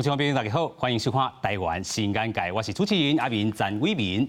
眾朋友大家好，歡迎收看《台灣新眼界》，我是主持人阿明陳偉民。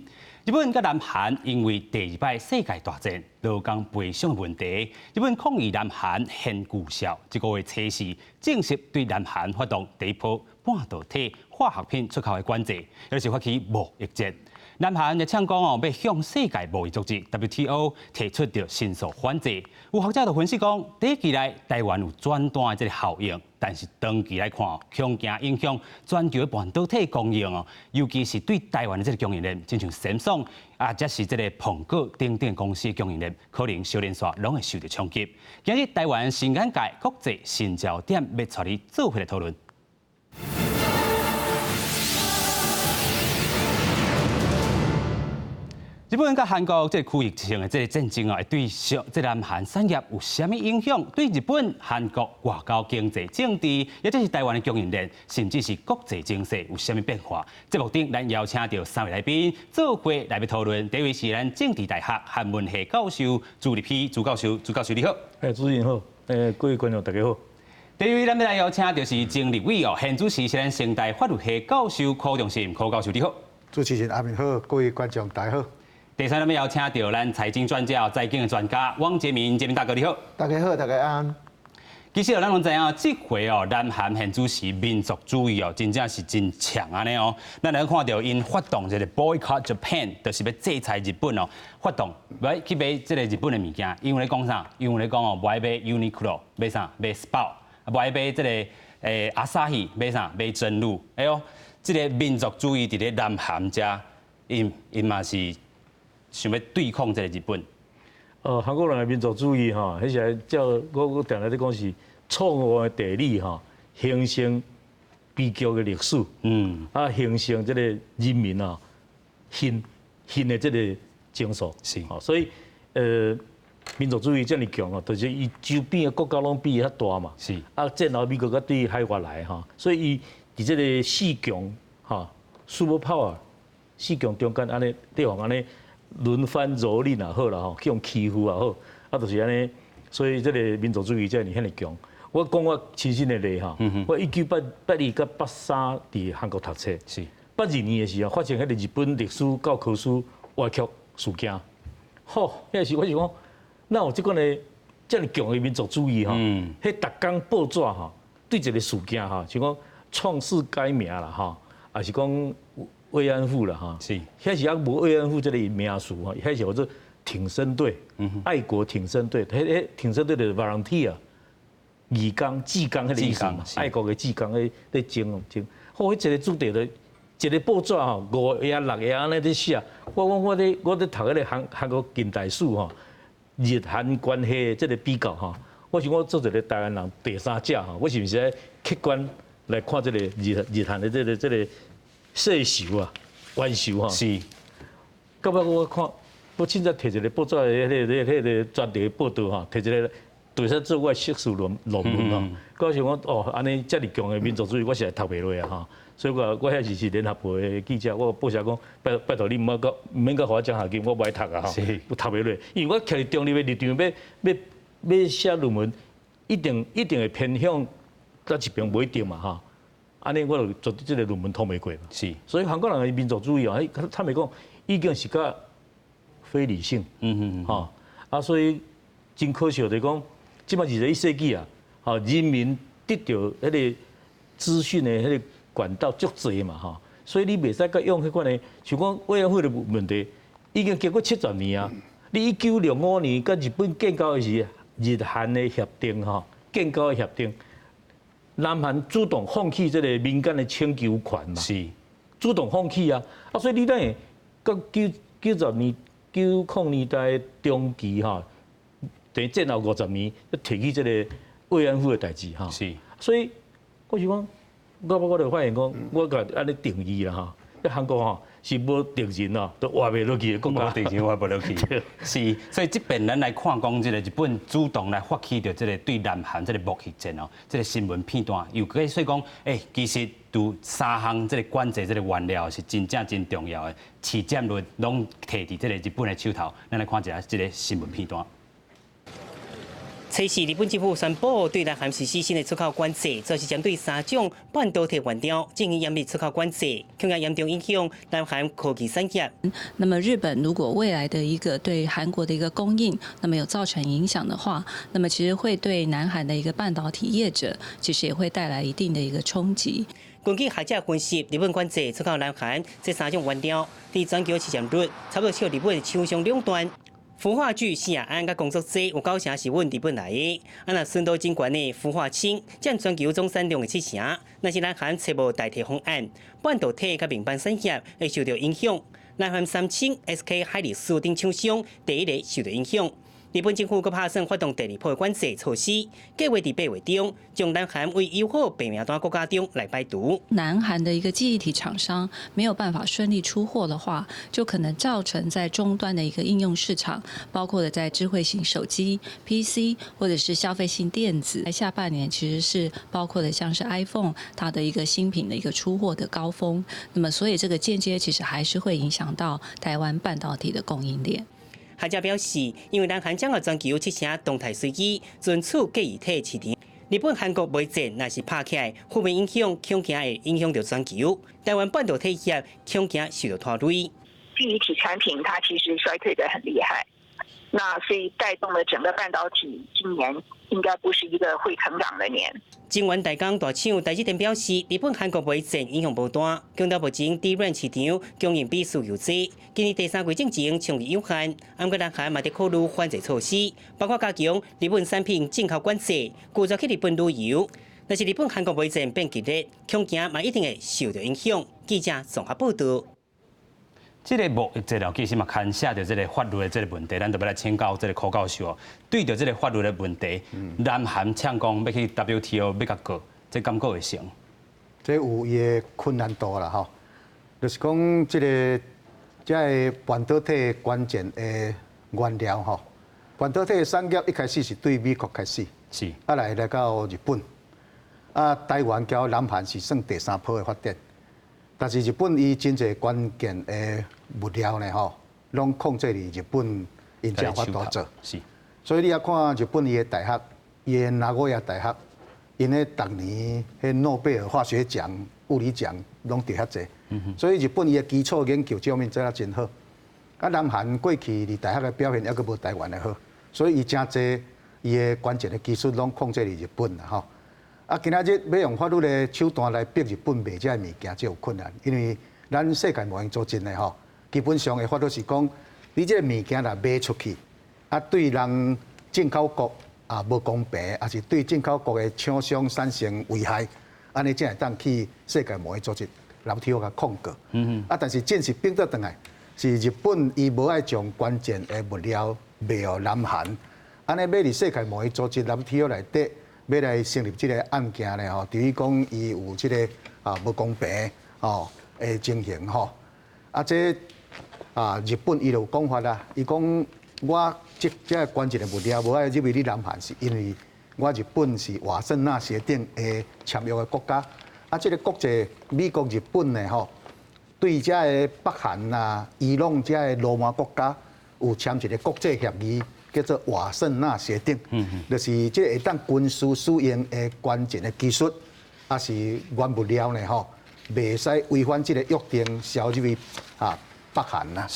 日本佮南韓因為第二擺世界大戰勞工賠償問題，日本抗議南韓核具數，這個月初四正式對南韓發動第一波半導體化學品出口的管制，也就是發起貿易戰。南韓也嗆講哦，欲向世界貿易組織 WTO 提出著申訴反制。有學者就分析講，短期內台灣有轉單的這個效應，但是長期來看，恐驚影響全球的半導體供應哦，尤其是對台灣的這個供應鏈，親像三星啊，抑是這個蘋果等等公司的供應鏈，可能小連續攏會受著衝擊。今日台灣新眼界國際新焦點，欲帶你做伙來討論。日本佮韓國這個區域性的這個戰爭啊，會對上這南韓產業有啥物影響？對日本、韓國外交、經濟、政治，抑者是台灣的供應鏈，甚至是國際情勢有啥物變化？節目頂咱邀請著三位來賓做伙來欲討論。第一位是咱政治大學韓文系教授朱立丕朱教授，朱教授你好。欸，主持人好，欸，各位觀眾大家好。第二位咱欲來邀請就是前立委哦，現主持是咱成大法律系教授柯仲盛柯教授你好。主持人阿明好，各位觀眾大家好。第三，咱欲邀請著咱財經專家、財經的專家汪傑明，傑明大哥你好。大家好，大家安。其實咱攏知影，這回哦，南韓現主時民族主義哦，真正是真強按呢哦。咱來看著𪜶發動這個 Boycott Japan，就是欲制裁日本哦。發動欲去買這個日本的物件，𪜶咧講啥？𪜶咧講哦，無愛買 Uniqlo，買啥？買 SPAO，無愛買這個欸 Asahi，買啥？買真露。哎喲，這個民族主義佇咧南韓遮，𪜶𪜶嘛是。想欲對抗這個日本。韓國人的民族主義吼，彼時照我定定咧講是錯誤的地理吼，形成悲劇的歷史。啊，形成這個人民啊，恨恨的這個情緒。所以民族主義遮爾強哦，就是伊周邊的國家攏比伊較大嘛。啊，戰後美國閣對海外來吼，所以伊佇這個四強吼，super power 四強中間按呢，對方按呢。輪番蹂躪也好啦吼，去予欺負也好，啊，就是按呢，所以這個民族主義才會遐爾強。我講我親身的例吼，我1982佮83佇韓國讀冊，82年的時候發生彼個日本歷史教科書歪曲事件，吼，彼時我是講，哪有這款的遮爾強的民族主義吼？彼逐工報紙吼，對一個事件吼，像講創世改名啦吼，抑是講。慰安婦啦，吼，彼時猶無慰安婦這個名詞吼，彼時叫做挺身隊，愛國挺身隊，彼彼挺身隊就是 volunteer，義工、志工彼個意思嘛，愛國的志工咧咧爭爭。好，彼一個主題就一個報紙吼，五頁六頁按呢咧寫。我講我咧我咧讀彼個韓韓國近代史吼，日韓關係這個比較吼，我想我做一個台灣人第三者吼，我是毋是愛客觀來看這個日日韓的這個這個？世仇啊，冤仇吼。到尾我看，我凊彩提一個報紙的彼個、彼個、彼個專題報導吼，提一個對說做我的碩士論論文吼。我想講哦，按呢遮爾強的民族主義，我實在讀袂落啊吼。所以我我彼時是聯合報的記者，我報社講拜拜託你毋好閣毋免閣予我獎學金，我無愛讀啊吼。我讀袂落，因為我徛佇中立的立場，欲欲欲寫論文，一定一定會偏向佗一邊無一定嘛吼。按呢，我就絕對這個論文通袂過嘛。所以韓國人的民族主義啊，坦白講，已經是較非理性。吼啊，所以真可惜就是講，這擺21世紀啊，吼人民得著彼個資訊的彼個管道足濟嘛，吼，所以你袂使閣用彼款的，像講慰安婦的問題，已經經過70年啊。你1965年佮日本建交的時，日韓的協定吼，建交的協定。南韓主動放棄這個民間的請求權嘛，主動放棄啊！啊，所以你等下到九九十年、90年代中期吼，等於戰後50年，提起這個慰安婦的代誌吼。所以我是講，我我就發現講，我共按呢定義啦吼，佇韓國吼是無敵人哦，都活袂落去的國家。無敵人活袂落去。是，所以這邊咱來看講，這個日本主動來發起著這個對南韓這個貿易戰哦，這個新聞片段又解說講，欸，其實佇三項這個管制這個原料是真正真重要的，市佔率攏提佇這個日本的手頭。咱來看一下這個新聞片段。初四，日本政府宣布對南韓實施新的出口管制，就是針對三種半導體原料進行嚴密出口管制，恐驚嚴重影響南韓科技產業。那麼日本如果未來的一個對韓國的一個供應，那麼有造成影響的話，那麼其實會對南韓的一個半導體業者，其實也會帶來一定的一個衝擊。根據學者分析，日本管制出口南韓這三種原料，佇全球市佔率差不多小日本廠商兩端。氟化鉅、四亞胺佮工作劑有九成是阮日本來的，啊若純度真懸的氟化氫佔全球總產量的七成，若是南韓揣無代替方案，半導體佮面板產業會受到影響。南韓三星、SK 海力士等廠商第一個受到影響。日本政府閣拍算發動第二波管制措施，計劃佇8月中將南韓為友好白名單國家中來排除。南韓的一個記憶體廠商沒有辦法順利出貨的話，就可能造成在終端的一個應用市場，包括了在智慧型手機、PC 或者是消費性電子，在下半年其實是包括了像是 iPhone 它的一個新品的一個出貨的高峰。那麼所以這個間接其實還是會影響到台灣半導體的供應鏈。學者表示，因為南韓掌握全球七成動態隨機存儲記憶體市場，日本、韓國貿易戰若是拍起來，負面影響恐驚會影響著全球。台灣半導體業恐驚受到拖累。記憶體產品它其實衰退得很厲害，那所以帶動了整個半導體今年應該不是一個會成長的年。晶圓代工大廠台積電表示，日本、韓國貿易戰影響無大，強調目前 DRAM 市場供應比需求濟，今年第三季進前衝擊有限。毋過南韓嘛佇考慮反制措施，包括加強日本產品進口管制，拒絕去日本旅遊。若是日本、韓國貿易戰變激烈，恐驚嘛一定會受到影響。記者綜合報道。這個貿易戰哦，其實嘛牽涉著這個法律的這個問題，咱就欲來請教這個柯教授哦。對著這個法律的問題，南韓嗆講欲去 WTO 欲共告，這敢閣會成？這有伊的困難度啦吼，就是講這個半導體關鍵的原料吼，半導體的產業一開始是對美國開始，啊來到日本，啊台灣佮南韓是算第三波的發展。但是日本伊真濟關鍵的物料呢吼，攏控制佇日本𪜶才有法度做。所以你也看日本伊的大學，伊的名古屋大學，𪜶咧逐年彼諾貝爾化學獎、物理獎攏得遐濟。所以日本伊的基礎研究這方面做得真好。啊，南韓過去佇大學的表現猶閣無台灣的好，所以伊誠濟伊的關鍵的技術攏控制佇日本啦吼。啊，今仔日欲用法律的手段來逼日本賣這个物件，這有困難，因為咱世界貿易組織呢吼，基本上的法律是講，你這个物件若賣出去，啊對人進口國啊無公平，抑是對進口國的廠商產生危害，按呢才會當去世界貿易組織 WTO 共控告。啊，但是正式變倒轉來，是日本伊無愛將關鍵的物料賣予南韓，按呢欲佇世界貿易組織 WTO 內底，欲來成立這個案件咧吼，等於講伊有這個啊無公平吼的情形吼。啊，這啊日本伊就有講法啦，伊講我這個關鍵的物料無愛入去你南韓，是因為我日本是瓦森納協定的簽約的國家。啊，這個國際美國、日本的吼，對這个北韓啊、伊朗這个流氓國家有簽一個國際協議，叫做瓦森納協定，就是這個會當軍事使用的關鍵的技術，抑是原物料呢吼，袂使違反這個約定銷入去啊北韓啦。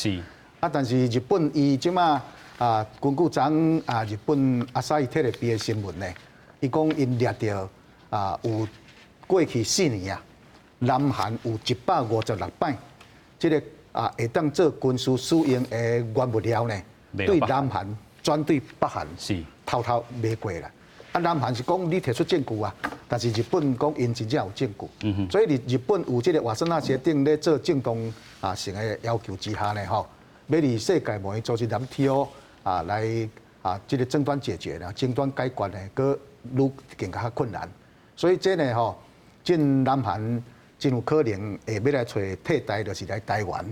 啊，但是日本伊這馬啊，根據昨昏啊日本朝日テレビ的新聞呢，伊講𪜶掠著啊有過去4年啊，南韓有156擺，這個啊會當做軍事使用的原物料呢，對南韓轉對北韓偷偷賣過啦。啊，南韓是講你提出證據啊，但是日本講𪜶真正有證據，所以佇日本有這個瓦森納協定咧做正當啊性的要求之下呢，吼，欲佇世界貿易組織 WTO 啊來啊這個爭端解決啦，爭端解決呢，閣愈更加較困難。所以這呢吼，進南韓真有可能會欲來揣替代，就是來台灣。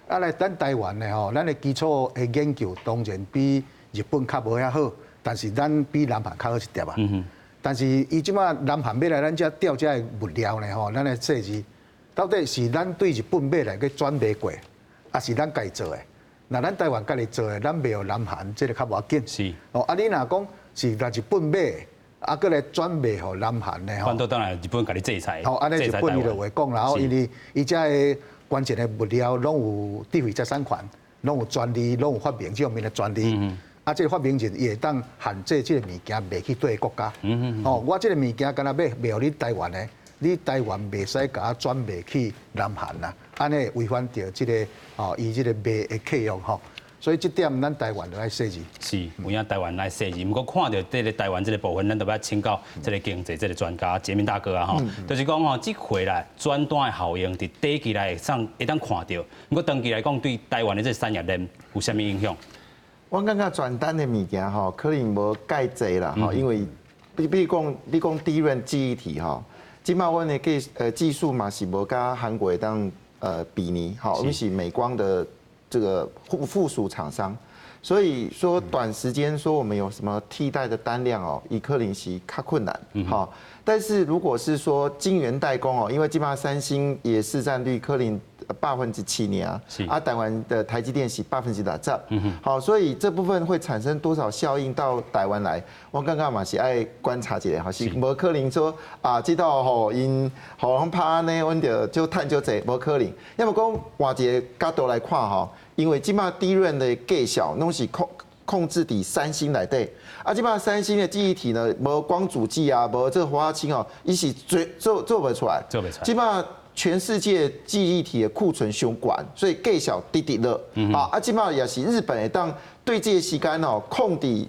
啊，來咱台灣呢吼，咱的基礎的研究當然比日本較無遐好，但是咱比南韓較好一點啊。但是伊這馬南韓欲來咱遮調這个物料呢吼，咱來設置，到底是咱對日本買來去轉賣過，抑是咱家己做的？若咱台灣家己做的，咱賣予南韓，這個較無要緊。哦，啊，你若講是來日本買，啊，閣來轉賣予南韓的吼。反倒當然日本共你制裁。吼，按呢日本伊就話講啦，吼，因為伊遮的關鍵的物料攏有智慧財產權，攏有專利，攏有發明這方面的專利。啊，這個發明人伊會當限制這個物件賣去佗个國家。哦，我這個物件敢若欲賣予你台灣的，你台灣袂使共我轉賣去南韓啦，按呢違反著這個哦，伊這個賣的契約吼。所以這點咱台灣就愛細膩。是，有影台灣愛細膩。毋過看著這個台灣這個部分，咱就欲請教這個經濟這個專家傑明大哥啊吼，就是講吼，這回來轉單的效應，佇短期內會當看著。毋過長期來講，對台灣的這個產業鏈有啥物影響？我感覺轉單的物件吼，可能無蓋濟啦吼，因為比如講，你講 DRAM 記憶體吼，這擺阮的技術嘛是無佮韓國會當比擬，吼，阮是美光的這個附屬廠商，所以說短時間說我們有什麼替代的單量哦，伊可能是較困難，吼。但是如果是說晶圓代工哦，因為這擺三星也市占率可能7%爾，啊，台灣的台積電是60%，好，所以這部分會產生多少效應到台灣來？我感覺嘛是愛觀察一下，吼，是無可能說啊，這道吼𪜶予人拍按呢，阮就趁足濟，無可能。抑無講換一個角度來看吼，因為這擺 DRAM 的價數攏是控制佇三星內底，啊，這擺三星的記憶體呢，無光阻劑啊，無這個氟化氫哦，伊是做袂出來。做袂出來。這擺全世界記憶體的庫存傷懸，所以價數直直落。啊，啊，這擺也是日本會當對這個時間哦，控制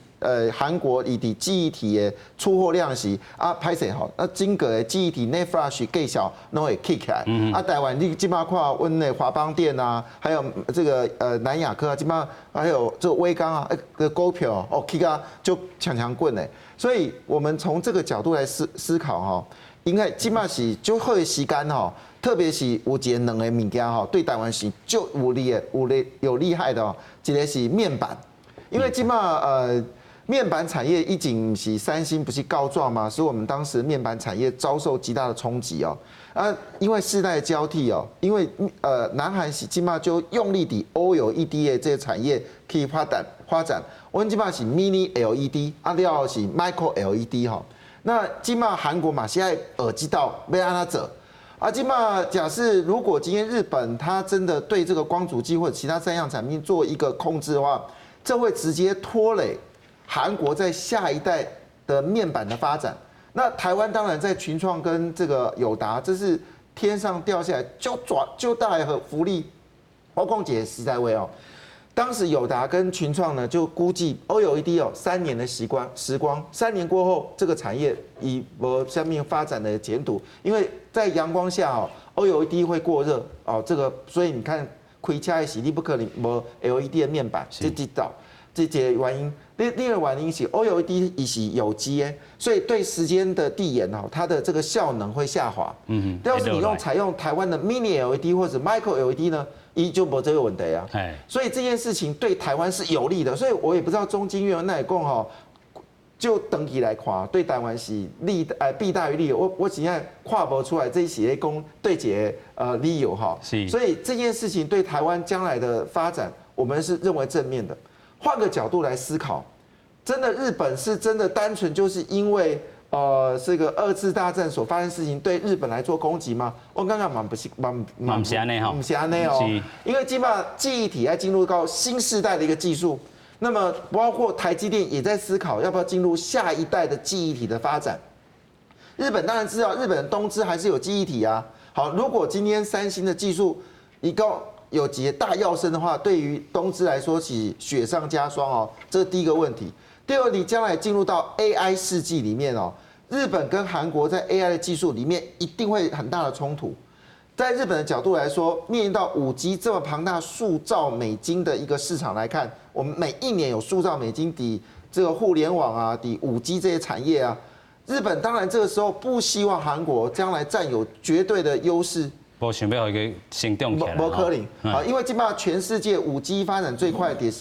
韓國伊佇記憶體的出貨量時啊，歹勢吼，啊，整個的記憶體 NAND Flash 價數攏會起起來。啊，台灣你這擺看，阮的華邦電啊，還有這個南亞科啊，這擺還有這個威剛啊，個股票哦起甲足強強滾的。所以我們從這個角度來思考吼，應該這擺是足好的時間吼，特別是有一個兩个物件吼，對台灣是足有利的、有利有厲害的哦。一個是面板，因為這擺面板產業已經是三星不是告狀嗎？使我們當時面板產業遭受極大的衝擊哦。啊，因為世代交替哦，因為南韓是這擺就用力佇 OLED 的這個產業去發展發展。阮這擺是 Mini LED，啊了後是 Micro LED 吼。那這擺韓國嘛是愛學這道欲按怎做？啊，這擺假設如果今天日本它真的對這個光阻劑或者其他三樣產品做一個控制的話，這會直接拖累韓國在下一代的面板的發展。那台灣當然在群創跟這個友達，這是天上掉下來就抓就大的福利。我講一個實在話哦，當時友達跟群創呢就估計 OLED 哦3年的時光，3年過後這個產業已無啥物發展的前途，因為在陽光下哦 OLED 會過熱哦，這個所以你看開車的時你不可能無 LED 的面板，這這道這一個原因。第二個原因是 OLED 伊是有機的，所以對時間的遞延哦，它的這個效能會下滑。要是你用採用台灣的 Mini LED 或者 Micro LED 呢，伊就無這個問題啊。所以這件事情對台灣是有利的，所以我也不知道中經院那講吼，就長期來看，對台灣是利弊大於利。我現在看無出來，這是咧講對一個理由哈。所以這件事情對台灣將來的發展，我們是認為正面的。換個角度來思考，真的日本是真的單純就是因為這個二次大戰所發生事情對日本來做攻擊嗎？我感覺嘛不是，嘛嘛毋是按呢吼，毋是按呢哦。因為這擺記憶體要進入到新世代的一個技術，那麼包括台積電也在思考要不要進入下一代的記憶體的發展。日本當然知道，日本的東芝還是有記憶體啊。好，如果今天三星的技術一個有幾個大躍升的話，對於東芝來說是雪上加霜哦。這是第一個問題。第二個，你將來進入到 AI 世紀裡面哦，日本跟韓國在 AI 的技術裡面一定會很大的衝突。在日本的角度來說，面臨到5G 這麼龐大數兆美金的一個市場來看，我們每一年有數兆美金佇這個互聯網啊，佇5G 這些產業啊，日本當然這個時候不希望韓國將來佔有絕對的優勢。無想欲予伊成長起來。無可能，啊，因為這擺全世界5G 發展最快的，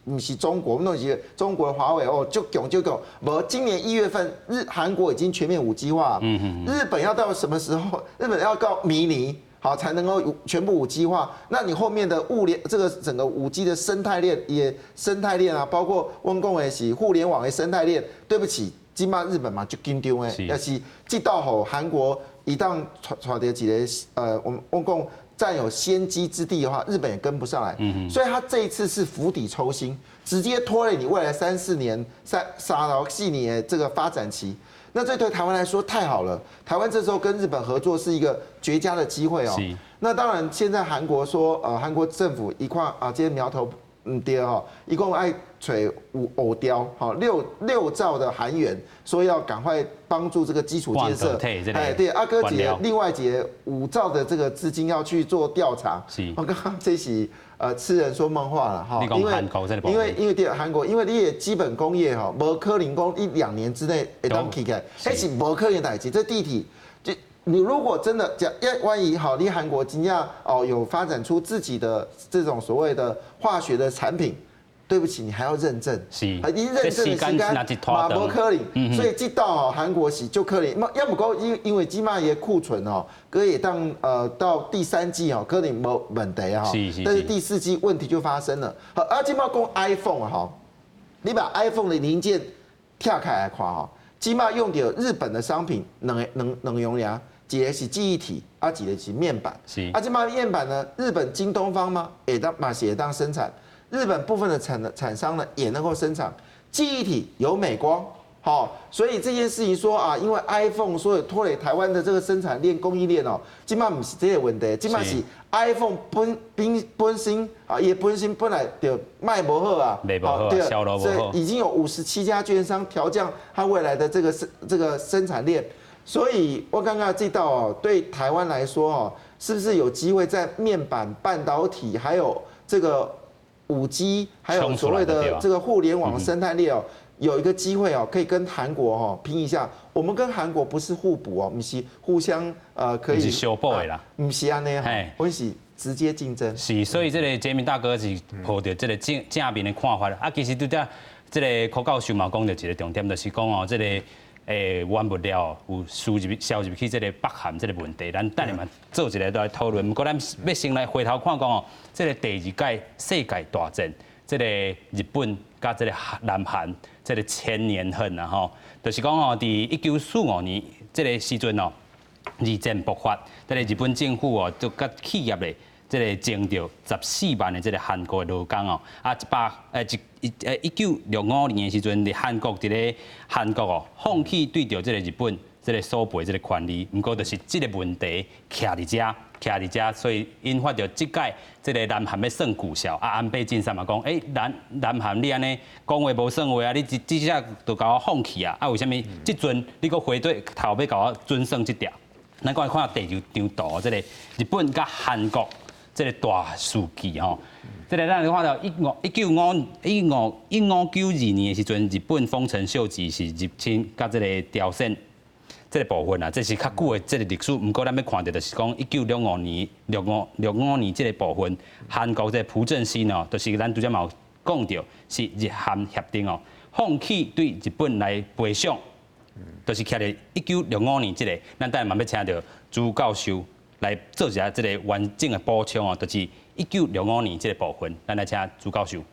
毋是中國，毋是中國的華為哦，足強足強。無，今年1月份，日韓國已經全面5G 化。日本要到什麼時候？日本要到明年。好，才能夠全部5G 化。那你後面的物聯這個整個5G 的生態鏈也生態鏈啊，包括阮講的是互聯網的生態鏈。對不起，這擺日本嘛足緊張的，也是這道予韓國一旦𤆬著一个我們阮講佔有先機之地的話，日本也跟不上來。所以他這一次是釜底抽薪，直接拖累你未來三四年、3到4年的這個發展期。那這對台灣來說太好了，台灣這時候跟日本合作是一個絕佳的機會哦。那當然，現在韓國說，韓國政府一塊啊，這些苗頭毋對吼，伊講愛揣五兆，吼6兆的韓元，說要趕快幫助這個基礎建設。哎，對，啊閣一個另外一個5兆的這個資金要去做調查。我剛剛這是痴人說夢話了哈，因為對韓國，因為你的基本工業哈，無可能講一兩年之內會當起來，彼是無可能代誌。這地鐵就你如果真的講，要萬一好，你韓國真正哦有發展出自己的這種所謂的化學的產品，對不起，你還要認證，你認證的時間嘛無可能，所以這道韓國是足可能，抑毋過因為這擺的庫存哦，閣會當到第三季哦，可能無問題哈，但是第四季問題就發生了。好，啊，這擺講 iPhone 哈，你把 iPhone 的零件拆開來看哈，這擺用著日本的商品兩个兩兩樣爾，一个是記憶體，啊，一个是面板。啊，這擺面板呢，日本京東方嗎？會當嘛是會當生產。日本部分的產商呢，也能夠生產記憶體，有美光，好，所以這件事情說啊，因為 iPhone 所以拖累台灣的這個生產鏈供應鏈哦，這擺毋是這個問題，這擺是 iPhone 本身啊，伊本身本來就賣無好啊，賣無好，對，銷路無好，已經有57家券商調降它未來的這個生產鏈，所以我感覺這道哦，對台灣來說哦，是不是有機會在面板、半導體還有這個5G 還有所謂的這個互聯網生態鏈哦，有一個機會哦，可以跟韓國哦拼一下。我們跟韓國不是互補哦，毋是互相可以。是相補的啦。毋是按呢，阮是直接競爭。是，所以這個傑明大哥是抱著這個正正面的看法。啊，其實拄才這個柯教授嘛講著一個重點，就是講哦，這個原物料有輸入銷入去這個北韓這個問題，咱等下嘛做一个來討論。毋過咱欲先來回頭看講哦，這個第二屆世界大戰，這個日本佮這個南韓，這個千年恨啊吼，就是講哦，佇1945年這個時陣哦，二戰爆發，這個日本政府哦，就佮企業咧，這個徵著14萬的這個韓國的勞工哦，啊一百誒一誒1965年的時陣，佇韓國佇咧韓國哦，放棄對著這個日本這個索賠這個權利，毋過就是這個問題徛佇遮，徛佇遮，所以引發著這屆這個南韓欲算舊數，啊安倍晉三嘛講，欸南韓你按呢講話無算話啊，你這這下就共我放棄啊，啊為啥物這陣你閣回對頭欲共我準算這條？咱閣來看第二張圖，這個日本佮韓國這個大事記吼，這個咱來看著一五一九五一五1592年的時陣，日本豐臣秀吉是入侵佮這個朝鮮這個部分啊，這是較久的這個歷史。毋過咱欲看著就是講1965年65年這個部分，韓國這個朴正熙哦，就是咱拄才嘛有講著是日韓協定哦，放棄對日本來賠償，就是徛佇1965年這個，咱等下嘛欲請著朱教授來做一下這個完整的補充哦，就是一九六五年這個部分，咱來請朱教授。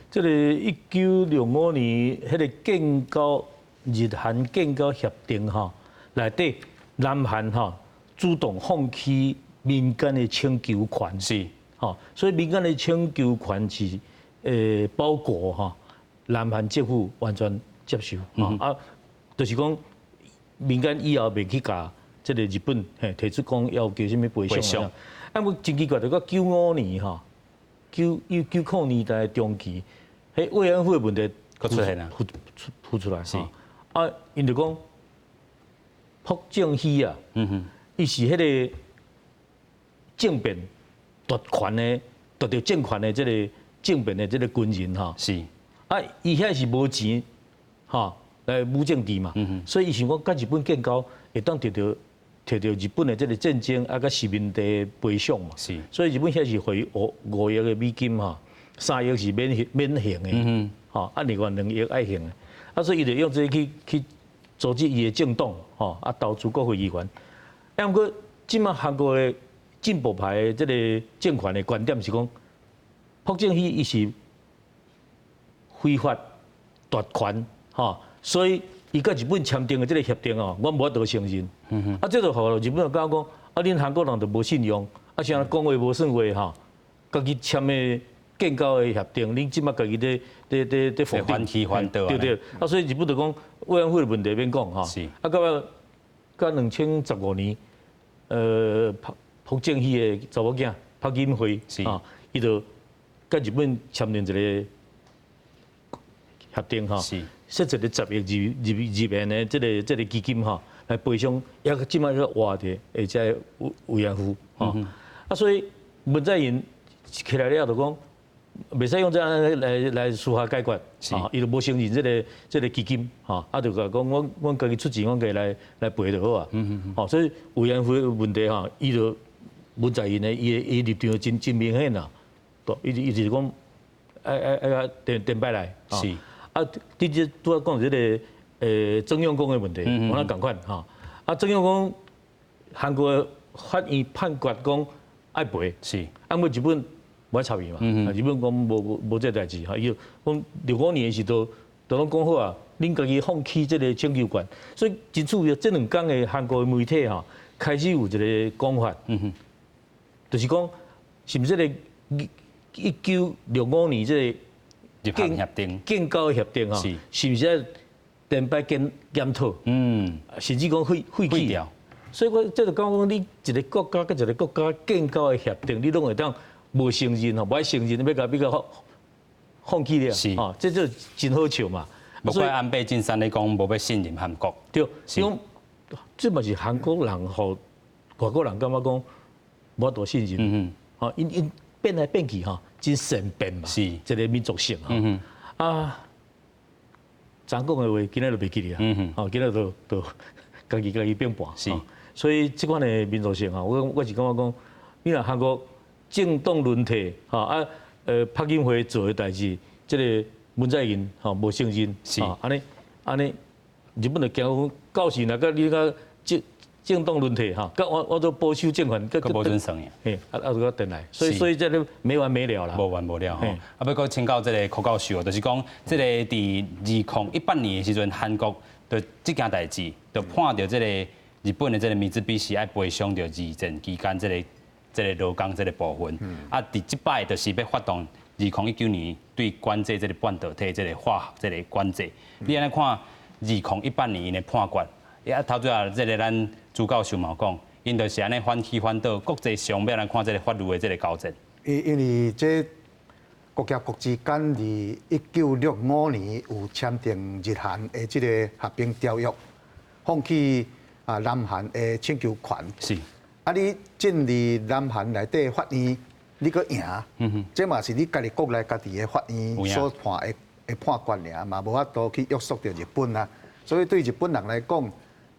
這個一九六五年彼个建交日韓建交協定吼，內底南韓吼主動放棄民間的請求權，吼，所以民間的請求權是包括吼南韓政府完全接受，啊，就是講民間以後袂去共這個日本嘿提出講要求啥物賠償啊。啊，毋過真奇怪，就到95年吼，90年代中期，彼慰安婦的問題閣出現啊，浮出來。啊，𪜶就講朴正熙啊，伊是彼个政變奪權的奪著政權的這个政變的這个軍人吼。啊，伊遐是無錢吼來舞政治嘛，所以伊想講佮日本建交會當摕著日本的這个戰爭啊，佮殖民地賠償嘛。所以日本遐是予伊五億的美金吼，3億是免刑的，吼，啊另外2億愛刑的。啊，所以伊就用這个去組織伊的政黨，吼，啊投資國會議員。啊，毋過這擺韓國的進步派的這个政權的觀點是講，朴正熙伊是非法奪權，吼，所以伊佮日本簽訂的這个協定哦，阮無法度承認。啊，這就予日本就感覺講，啊，恁韓國人就無信用，啊，啥講話無算話吼，家己簽的建交的協定，恁這馬家己咧咧咧咧否定，反起反倒，對對。啊，所以日本就講慰安婦的問題免講吼。啊，到尾到2015年，朴朴正熙的查某囝朴槿惠，啊，伊就佮日本簽訂一个協定吼，設一个10億日日日元的這个基金吼，來賠償，抑這馬閣活著的這个慰安婦吼。啊，所以文在寅起來了就講，袂使用這樣來司法解決，啊，伊就無承認這个基金，吼，啊，就共講阮阮家己出錢，阮家己來賠就好啊。吼，所以慰安婦的問題吼，伊就文在寅的伊立場真真明顯啦，伊伊就是講愛愛愛共顛顛擺來。啊，你這拄仔講這个鄭永光的問題，我佇仝款吼。啊，鄭永光韓國法院判決講愛賠，啊，毋過日本無愛插伊嘛，日本講無無無這代誌吼，伊就講65年的時都都攏講好啊，恁家己放棄這个請求權，所以真趣味，這兩工的韓國的媒體吼，開始有一个講法，就是講是毋是這个1965年這个日韓協定建交協定吼，是毋是愛顛擺檢檢討？甚至講廢廢棄。所以我這就講講你一个國家佮一个國家建交的協定，你攏會當無承認吼，無愛承認，欲共欲共放放棄了，吼，這就真好笑嘛。無怪安倍晉三咧講無欲信任韓國。對，因為這嘛是韓國人予外國人感覺講無法度信任。吼，𪜶𪜶變來變去吼，真善變嘛。這个民族性吼。啊，昨講的話，今仔就袂記得啊。吼，今仔就就家己家己變盤。所以這款的民族性吼，我我是感覺講，你若韓國政黨輪替，吼啊，朴槿惠做的代誌，這个文在寅吼無承認，按呢按呢，日本就驚講到時若佮你佮政政黨輪替吼，佮我我做保守政權，閣無準算嘿，啊啊就閣轉來，所以所以這个沒完沒了啦。無完無了吼。啊，欲閣請教這个柯教授，就是講這个佇2018年的時陣，韓國就這件代誌，就判著這个日本的這个米茲比西愛賠償著二戰期間這个這个勞工這个部分。啊，佇這擺就是欲發動2019年對管制這个半導體這个化學這个管制。你按呢看2018年𪜶的判決，啊頭拄仔這个咱朱教授嘛有講，𪜶就是按呢反起反倒，國際上欲按怎看這个法律的這个交戰？因因為這國佮國之間，佇1965年有簽訂日韓的這个合兵條約，放棄啊南韓的請求權。啊，你進入南韓內底法院，你閣贏，這嘛是你家己國內家己的法院所判的的判決爾，嘛無法度去約束著日本啊。所以對日本人來講，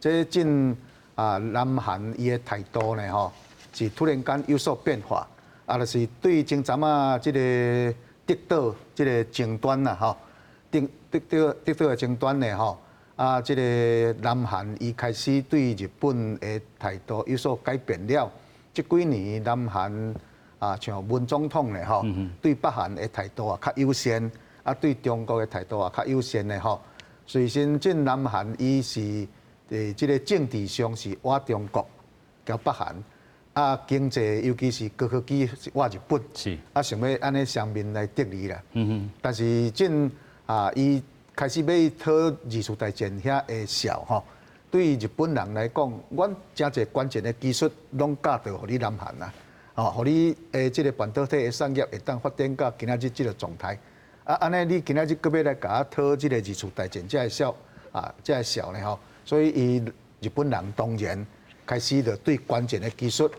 這進啊南韓伊的態度呢吼，是突然間有所變化，啊，就是對前陣仔這个德島這个爭端啦吼，德德島德島的爭端呢吼，啊，這个南韓伊開始對日本的態度有所改變了。這幾年南韓啊，像文總統呢吼，對北韓的態度啊較友善，啊對中國的態度啊較友善的吼。隨身進南韓伊是佇這个政治上是倚中國，佮北韓，啊經濟尤其是高科技是倚日本，啊想欲按呢雙面來得利啦。但是進啊，伊開始欲討二次大戰遐的數吼，對日本人來講，阮誠濟關鍵的技術攏交予予你南韓啦，吼，予你的這个半導體的產業會當發展到今仔日這个狀態。啊，按呢你今仔日閣欲來共我討這个二次大戰這个數啊，這个數呢吼，所以伊日本人當然開始就對關鍵的技術，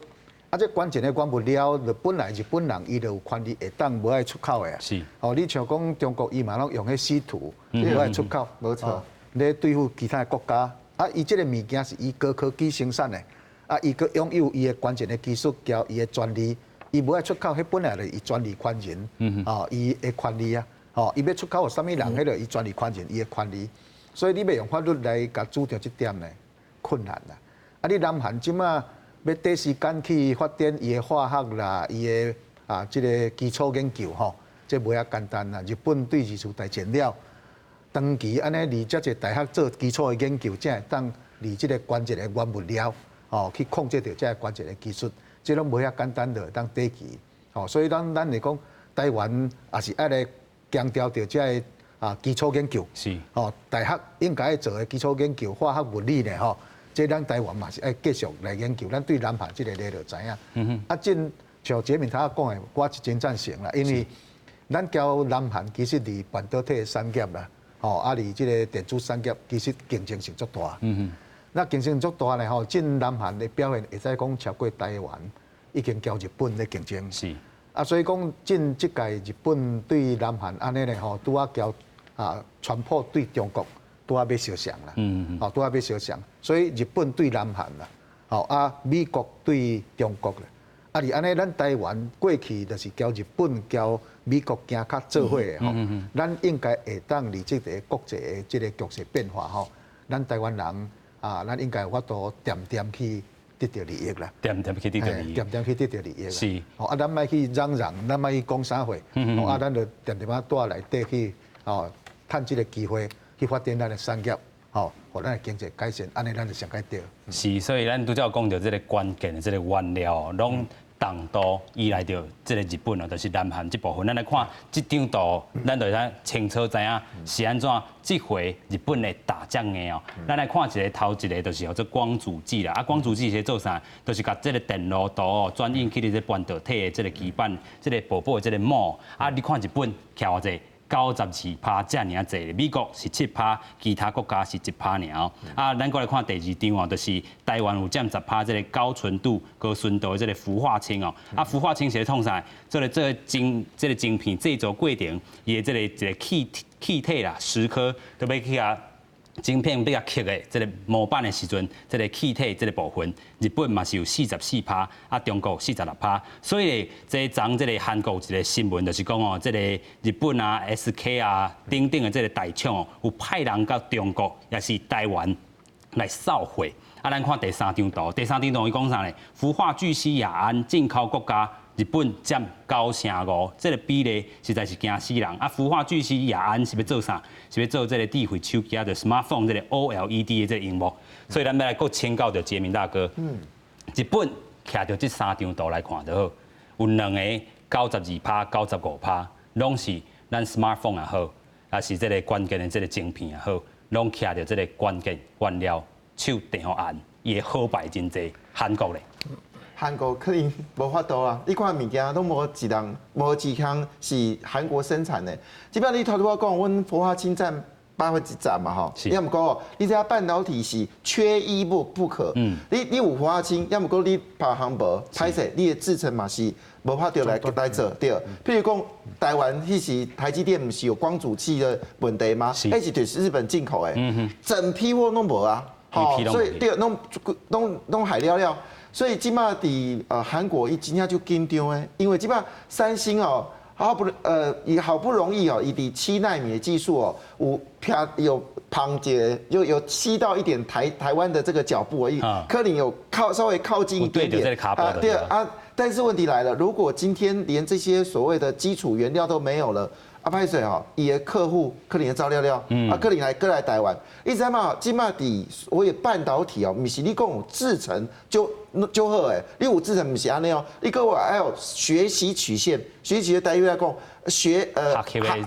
啊，這關鍵的原物料，就本來日本人伊就有權利會當無愛出口的。哦，你像講中國伊嘛攏用彼稀土，無愛出口，無錯，咧對付其他的國家。啊，伊這个物件是伊高科技生產的，啊，伊閣擁有伊的關鍵的技術，交伊的專利，伊無愛出口，彼本來就伊專利權人，哦，伊的權利啊，哦，伊欲出口予啥物人，彼個伊專利權人，伊的權利。所以你欲用法律來共主張這點呢，困難啦。啊，你南韓這馬欲欲短時間去發展伊的化學啦，伊的啊這个基礎研究吼，這無遐簡單啦。日本對二次大戰了，長期按呢佇遮濟大學做基礎的研究，才會當佇這个關鍵的原物料，吼去控制著這个關鍵的技術，這攏無遐簡單就會當短期。吼，所以咱咱來講，台灣也是愛來強調著這个啊基礎研究。吼，大學應該做的基礎研究，化學物理呢吼，這咱台灣嘛是愛繼續來研究。咱對南韓這个例就知影。啊，正像傑明頭仔講的，我是真贊成啦，因為咱交南韓其實佇半導體的產業啦，吼，啊，佇這個電子產業其實競爭性足大。那競爭足大呢吼，進南韓的表現會使講超過台灣，已經交日本咧競爭。啊，所以講進這屆日本對南韓按呢咧吼，拄仔交啊，川普對中國拄仔欲相像啦。吼，拄仔欲相像，所以日本對南韓啦，吼啊，美國對中國啦。啊，是按呢，咱台灣過去就是交日本、交美國行較做伙的吼，咱應該會當佇這个國際的這个局勢變化吼，咱台灣人啊，咱應該有法度恬恬去得著利益啦。恬恬去得著利益。恬恬去得著利益啦。吼啊，咱莫去嚷嚷，咱莫去講啥貨，吼啊，咱就恬恬仔蹛內底去，吼，趁這个機會去發展咱的產業，吼，予咱的經濟改善，按呢咱就上較對。是，所以咱拄才有講著這个關鍵的這个原料，攏重度依賴著這个日本哦，就是南韓這部分。咱來看這張圖，咱就會使清楚知影是按怎這回日本會打遮硬哦。咱來看一个頭一个，就是叫做光阻劑啦。啊，光阻劑是做啥？就是共這个電路圖哦轉印去佇這半導體的這个基板，這个薄薄的這个膜。啊，你看日本徛偌濟？92%遮爾濟，美國是7%，其他國家是1%爾哦。啊，咱閣來看第二張哦，就是台灣有佔10%這个高純度、高純度的這个氟化氫哦。啊，氟化氫是咧創啥？做咧做晶這个晶片製造過程，伊的這个一个氣氣體啦，蝕刻都欲去共晶片欲共刻的這个模板的時陣，這个氣體這个部分，日本嘛是有44%，啊，中國46%。所以這昨這个韓國一个新聞就是講哦，這个日本啊、SK 啊等等的這个大廠哦，有派人到中國，也是台灣來掃貨。啊，咱看第三張圖，第三張圖伊講啥咧？氟化聚酰亞胺進口國家日本佔9成5，這个比例實在是驚死人。啊，氟化聚酰亞胺是欲做啥？是欲做這个智慧手機啊，就 smartphone 這个 OLED 的這个螢幕。所以咱欲來閣請教著傑明大哥。日本徛著這三張圖來看就好，有兩个92%、95%，攏是咱 smartphone 也好，抑是這个關鍵的這个晶片也好，攏徛著這个關鍵原料手電予按，伊的好牌真濟。韓國咧？韓國可能無法度啊！你看物件攏無一人無一項是韓國生產的。這擺你頭拄仔講，阮氟化氫佔10%嘛吼，抑毋過你知影半導體是缺一不可。你有氟化氫，抑毋過你別項無，歹勢，你的製程嘛是無法度來做對。譬如講，台灣彼時台積電毋是有光阻劑的問題嗎？彼是就是日本進口的，整批貨攏無啊，吼，所以對，攏攏攏害了了。所以這擺佇韓國伊真正就緊張的，因為這擺三星哦，好不伊好不容易哦，伊佇7納米的技術哦，有偏有旁一又有吸到一點台灣的這個腳步而已，可能有靠稍微靠近一點點啊，對啊，但是問題來了，如果今天連這些所謂的基礎原料都沒有了，啊歹勢吼，伊的客戶可能會走了了，啊可能來閣來台灣。你知嘛？這擺佇所謂半導體哦，毋是你講有製程就好的，你有製程毋是按呢哦，你閣還有學習曲線，學習曲線台語來講，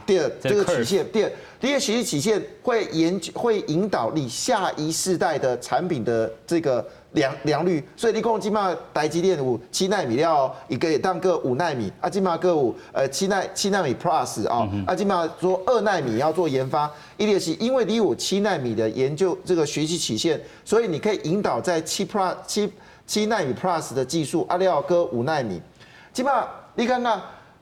對這個曲線，對，你的學習曲線會研究會引導你下一世代的產品的這個良率，所以你講這擺台積電有7納米了，伊會當閣5納米，啊，這擺閣有7納米 Plus 啊，啊，這擺說2納米要做研發，伊就是因為你有七納米的研究這個學習曲線，所以你可以引導在7納米 Plus 的技術，啊了閣5納米，這擺你感覺，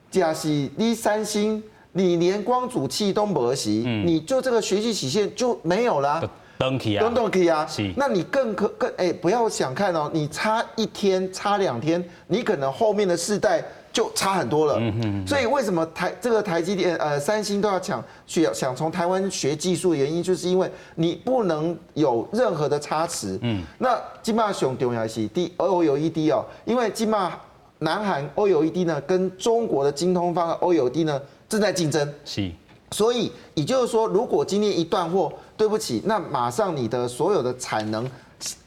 假是你三星，你連光阻器都無時，你就這個學習曲線就沒有了。斷去啊，斷去啊，那你更可更哎，不要想看哦，你差一天、差兩天，你可能後面的世代就差很多了。所以為什麼這個台積電三星都要搶，去想從台灣學技術的原因，就是因為你不能有任何的差池。那這馬上重要是第 OLED 哦，因為這馬南韓 OLED 呢跟中國的晶通方的 OLED 呢正在競爭。所以也就是說，如果今天一斷貨，對不起，那馬上你的所有的產能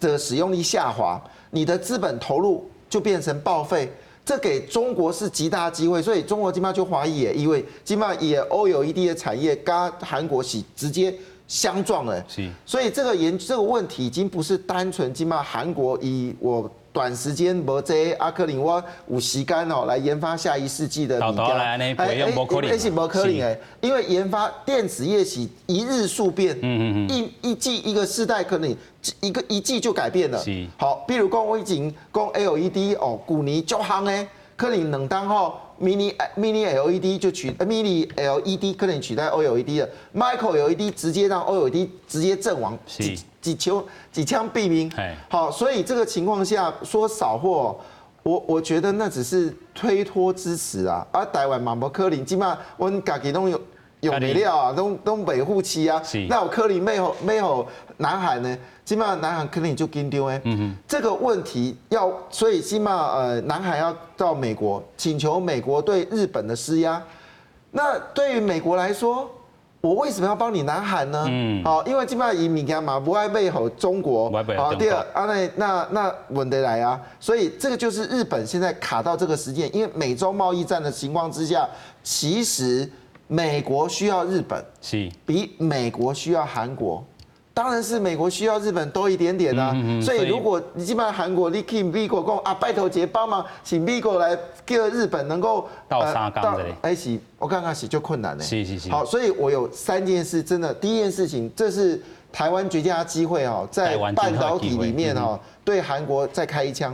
的使用率下滑，你的資本投入就變成報廢。這給中國是極大機會，所以中國這馬就懷疑，因為這馬也 OLED 的產業跟韓國是直接相撞了。所以這個問題已經不是單純這馬韓國以我短時間無這啊可能我有時間哦來研發下一世紀的物件，哎，哎，是無可能的，因為研發電子業是一日數變，一季一個世代可能一季就改變了。好，比如講我以前講 LED 哦，舊年足夯的，可能兩冬後 mini LED 就取 mini LED 可能取代 OLED 了，micro LED 直接讓 OLED 直接陣亡，幾槍斃命。好，所以這個情況下說少貨，我覺得那只是推脫之詞啊。啊，台灣嘛無可能，這馬阮家己攏用袂了啊，攏袂付起啊。那有可能買予南韓呢？這馬南韓可能就緊張的。這個問題要，所以這馬南韓要到美國請求美國對日本的施壓。那對於美國來說，我為什麼要幫你南韓呢？好，因為這馬伊物件嘛無愛賣予中國。好，第二啊，那問題來啊，所以這個就是日本現在卡到這個時間，因為美洲貿易戰的情況之下，其實美國需要日本，比美國需要韓國。當然是美國需要日本多一點點啊，所以如果你基本上韓國你去美國講啊，拜託一下幫忙，請美國來叫日本能夠鬥相共的，哎是，我感覺是就困難的。好，所以我有三件事，真的，第一件事情，這是台灣絕佳機會哦，在半導體裡面哦，對韓國再開一槍，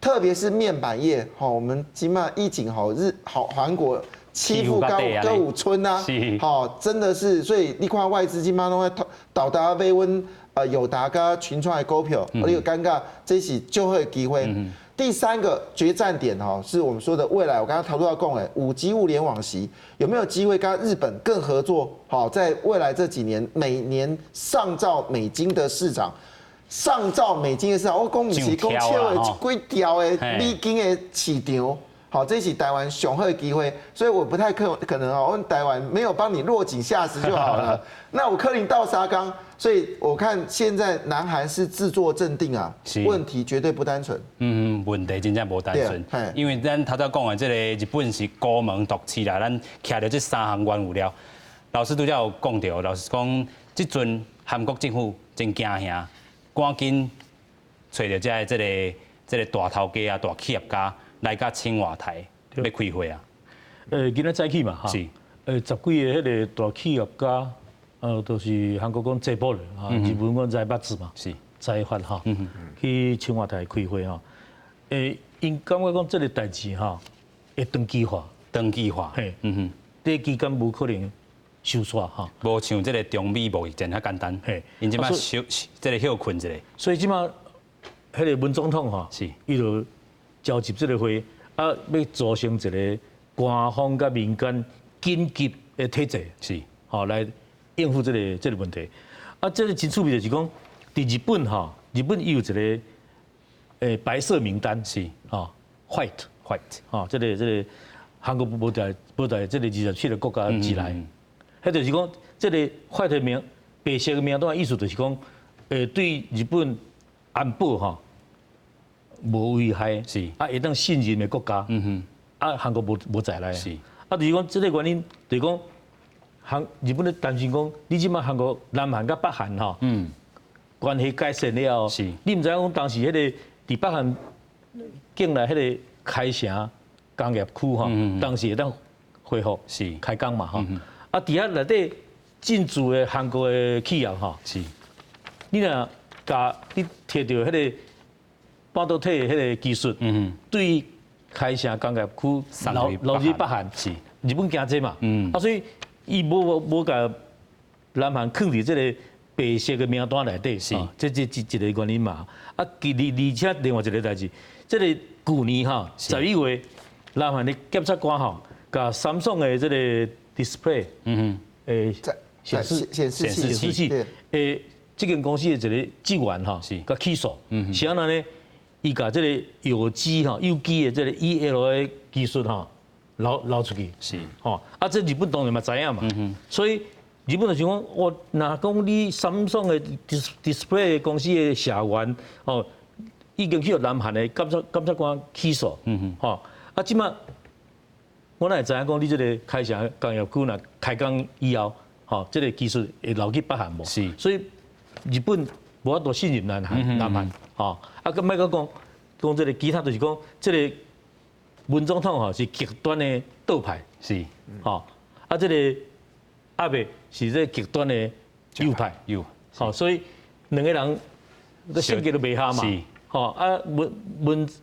特別是面板業，哈，我們起碼一景好日好韓國。欺負高歌舞村啊，好，真的是，所以你看外資這馬攏咧沓沓買阮友達佮群創的股票，你有感覺這是最好的機會。第三個決戰點哈，是我們說的未來，我剛剛頭拄仔講的5G 物聯網時有沒有機會跟日本更合作？好，在未來這幾年，每年上兆美金的市場，上兆美金的市場，我講毋是講笑的，幾兆的美金的市場。好，這是台灣上好的機會，所以我不太可能哦，阮台灣沒有幫你落井下石就好了。那有可能鬥相共，所以我看現在南韓是自作鎮定啊，問題絕對不單純。嗯，問題真正無單純，因為咱頭拄講的這個日本是孤門獨市啦，咱徛著這三項原物料。老師拄才有講著，老實講，這陣韓國政府真驚嚇，趕緊揣著這個大頭家啊、大企業家來佮青瓦台欲開會啊。今仔早起嘛，哈，十幾个彼个大企業家，都是韓國講財寶啊，日本講財閥嘛，財閥哈，去青瓦台開會吼。𪜶感覺講這个代誌吼，會長期化，長期化，嘿，短期間無可能收煞哈。無像這个中美貿易戰遐簡單，𪜶這馬休這个歇睏一下。所以這馬彼个文總統吼，伊就召集這个會，啊，欲組成一个官方佮民間緊急的體制，吼來應付這個問題。啊，這个真趣味就是講，佇日本吼，日本伊有一个白色名單，吼，white white，吼，這個韓國無在這个27个國家之內。彼就是講，這个 white 白色的名單意思就是講，對日本安保吼無危害，啊，會當信任的國家，啊，韓國無在內。啊，就是講這个原因，就是講韓日本咧擔心講，你這馬韓國南韓佮北韓吼，關係改善了後，你毋知影講當時彼个佇北韓境內彼个開城工業區吼，當時會當恢復開工嘛吼。啊，佇遐內底進駐的韓國的企業吼，你若共你提著彼个半導體的彼个技術，對開城工業區流入北韓，日本驚這嘛，啊，所以伊無共南韓囥佇這个白色的名單內底，這一个原因嘛。啊，其而且另外一个代誌，這个舊年哈11月，南韓的檢察官吼，共三星的這個 display，誒顯示顯示顯示器，這間公司的一個職員吼，共起訴，是按怎呢？伊共這個有機吼有機的這個 EL 的技術吼流出去，吼，啊，這日本當然嘛知影嘛，所以日本就想講，我若講你三星的 display 公司的社員吼，已經去予南韓的檢察官起訴，吼，啊，這馬我哪會知影講你這個開城工業區若開工以後，吼，這個技術會流去北韓無？所以日本無法度信任南韓，吼，啊，閣莫閣講講這個其他，就是講這個文總統吼是極端的倒派，吼，啊，這個阿伯是這個極端的右派，右，吼，所以兩個人性格都袂合嘛，吼，啊，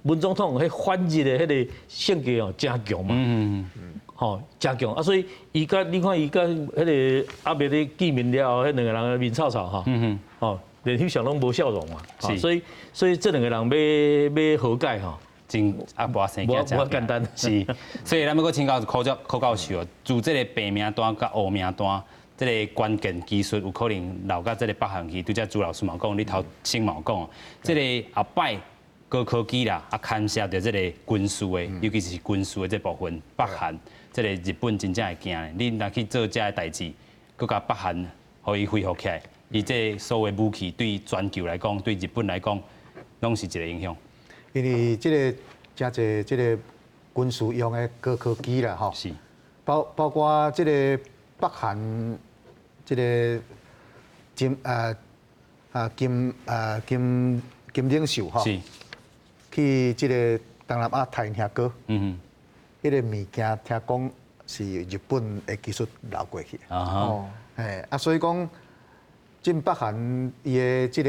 文總統彼反日的彼個性格哦，誠強嘛，吼，誠強啊，所以伊佮你看伊佮彼個阿伯咧見面了後，彼兩個人面臭臭吼，吼，連翕相攏無笑容嘛，所以這兩個人欲和解吼，真啊，無生無無簡單，是，所以咱欲閣請教柯教授哦，自這個白名單佮烏名單，這個關鍵技術有可能流到這個北韓去。拄才朱老師嘛講，你頭先嘛講，這個後擺高科技啦，啊牽涉著這個軍事的，尤其是軍事的這部分，北韓這個日本真正會驚。你若去做這个代誌，閣共北韓予伊恢復起來，伊這所謂武器對全球來講，對日本來講，攏是一個影響。因為這個誠濟這個軍事用的高科技啦，吼，包括這個北韓這個金啊啊金啊金金領袖吼，去這個東南亞提聽歌，彼個物件聽講是日本的技術流過去，哦，嘿，啊，所以講，進北韓伊的這個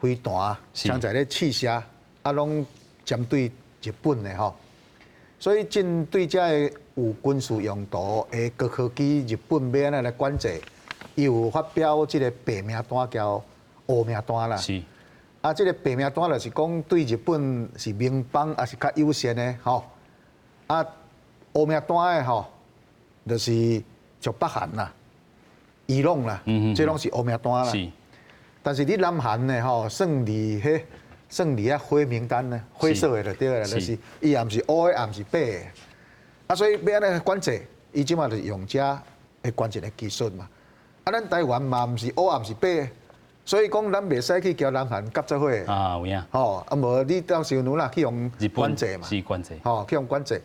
飛彈，常在咧試射，啊，攏針對日本的吼，所以針對這个有軍事用途的高科技，日本欲按怎來管制，伊有發表這個白名單佮烏名單啦。啊，這個白名單就是講對日本是盟邦，抑是較友善的吼。啊，烏名單的吼，就是像北韓啦、伊朗啦，這攏是烏名單啦。但是你南韓的吼，算佇彼算佇遐灰名單呢，灰色的就對啦，就是伊也毋是烏的，也毋是白的。啊，所以欲按怎管制，伊這馬就是用這的關鍵的技術嘛。啊，咱台灣嘛毋是烏，也毋是白。所以講，咱袂使去共南韓合做伙。啊，有影。吼，啊無你到時陣啦去予管制嘛。是管制。吼，去予管制。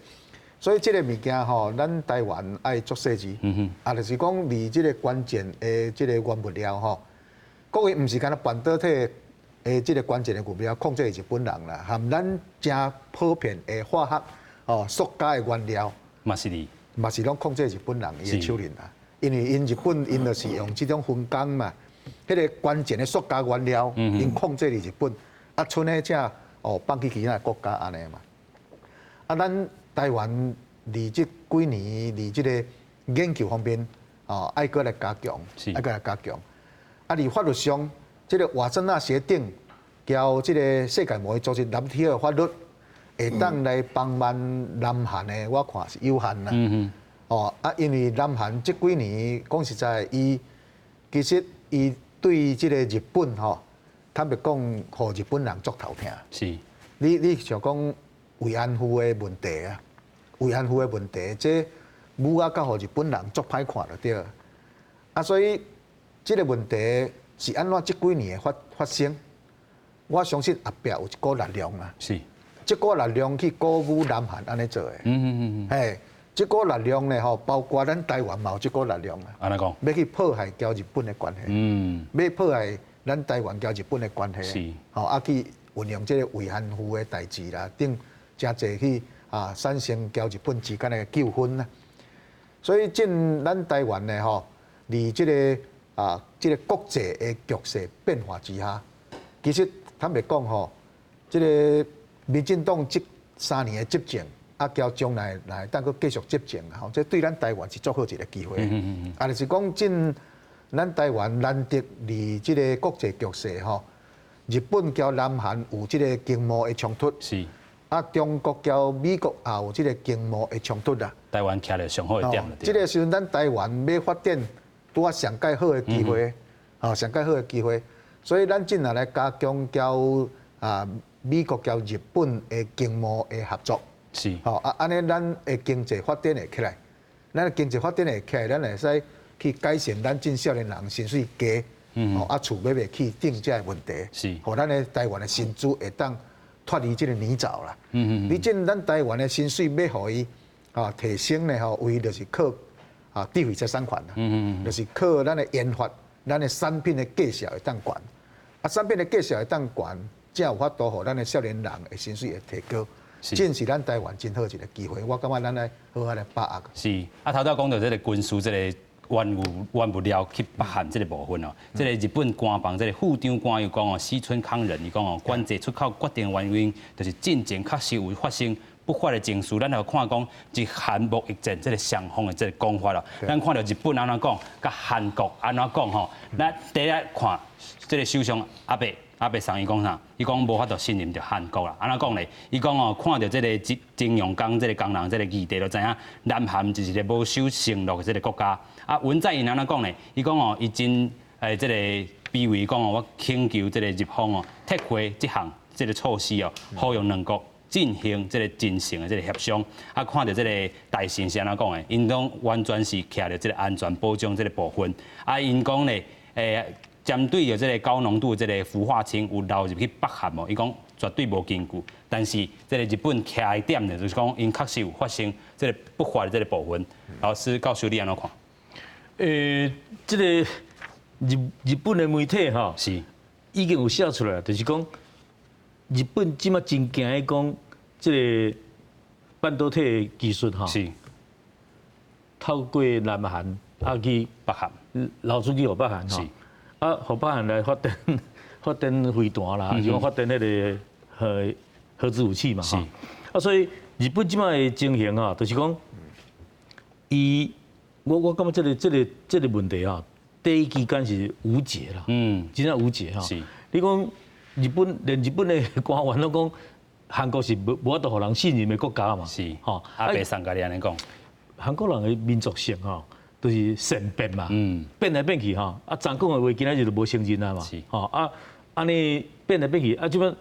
所以這個物件吼，咱台灣愛足細緻。啊，就是講，佇這個關鍵的這個原物料吼，各位毋是干焦半導體的這個關鍵的原物料控制日本人啦，含咱誠普遍的化學哦塑膠的原料，嘛是佇，嘛是攏控制日本人伊的手裡啦。因為𪜶日本𪜶就是用這種分工嘛。彼個關鍵的塑膠原料，𪜶控制佇日本，啊，賰彼才哦放去其他國家按呢嘛。啊，咱台灣佇這幾年佇這個研究方面，哦，愛閣來加強，愛閣來加強。啊，佇法律上，這個瓦森納協定，佮這個世界貿易組織 WTO 的法律，會當來幫忙南韓的，我看是有限啦。哦，啊，因為南韓這幾年講實在，伊其實伊對這個日本吼，坦白講，予日本人足頭疼。你像講慰安婦的問題啊，慰安婦的問題，這母仔甲予日本人足歹看就對。啊，所以這個問題是按怎這幾年的發生？我相信後壁有一股力量啦。這股力量去鼓舞南韓按呢做的。嘿，這股力量呢吼，包括咱台灣嘛有這股力量啊。按怎講？欲去破壞佮日本的關係。欲破壞咱台灣佮日本的關係。吼，啊去運用這個慰安婦的代誌啦，等誠濟去啊產生佮日本之間的糾紛啦。所以，進咱台灣呢吼，佇這個啊這個國際的局勢變化之下，其實坦白講吼，這個民進黨這3年的執政，啊，佮將來來當閣繼續執政，吼，這對咱台灣是足好一個機會。啊，就是講進咱台灣難得佇這個國際局勢吼，日本佮南韓有這個經貿的衝突。啊，中國佮美國也有這個經貿的衝突啦。台灣徛咧上好的點。這個時陣，咱台灣欲發展拄仔上蓋好的機會，吼，上蓋好的機會。所以咱進來來加強佮美國佮日本的經貿的合作。吼啊，按呢咱的經濟發展會起來，咱的經濟發展會起來，咱會使去改善咱這少年人薪水低，吼啊厝買袂起等這个問題。予咱的台灣的薪資會當脫離這個泥沼啦。你這咱台灣的薪水欲予伊提升呢吼，唯一就是靠智慧財產權啦。就是靠咱的研發，咱的產品的價數會當懸。啊，產品的價數會當懸，才有法度予咱的少年人的薪水會提高。這是咱台灣真好一個機會，我感覺咱愛好好來把握。是，啊，頭拄講著這個軍事這個原物料去北韓這個部分哦，這個日本官房這個副長官又講哦，西村康稔伊講哦，管制出口決定原因就是進前確實有發生不法的情事，咱來看講日韓貿易戰這個雙方的這個講法咯。咱看著日本按怎講，佮韓國按怎講吼。咱第一看這個首相阿伯。阿伯桑伊講啥？伊講無法度信任著韓國啦。按怎講咧？伊講哦，看著這個徵用工這個工人這個議題，就知影南韓就是一個無守承諾的這個國家。啊，文在寅按怎講咧？伊講哦，伊真這個卑微講哦，我請求這個日方哦，撤回這項這個措施哦，呼籲兩國進行這個真誠的這個協商。啊，看著這個大臣是按怎講的？𪜶講完全是徛佇這個安全保障這個部分。啊，𪜶講咧，針對著這個高濃度這個氟化氫有流入去北韓無？伊講絕對無根據。但是這個日本徛的點呢，就是講𪜶確實有發生這個不法的這個部分。老師教授你按怎看？這個日本的媒體吼，已經有寫出來，就是講日本這馬真驚的講這個半導體的技術吼，透過南韓啊去北韓流出去予北韓吼。啊，予北韓來發展飛彈啦，是講發展彼個核子武器嘛，吼。啊，所以日本這馬的情形啊，就是講，伊我感覺這個問題啊，短期間是無解啦，真正無解吼。你講日本連日本的官員攏講，韓國是無法度予人信任的國家嘛，吼。阿伯桑共你按呢講，韓國人的民族性吼，就是善變嘛，變來變去吼，啊，昨講的話今仔日就無承認啊嘛，吼啊，按呢變來變去，啊，這擺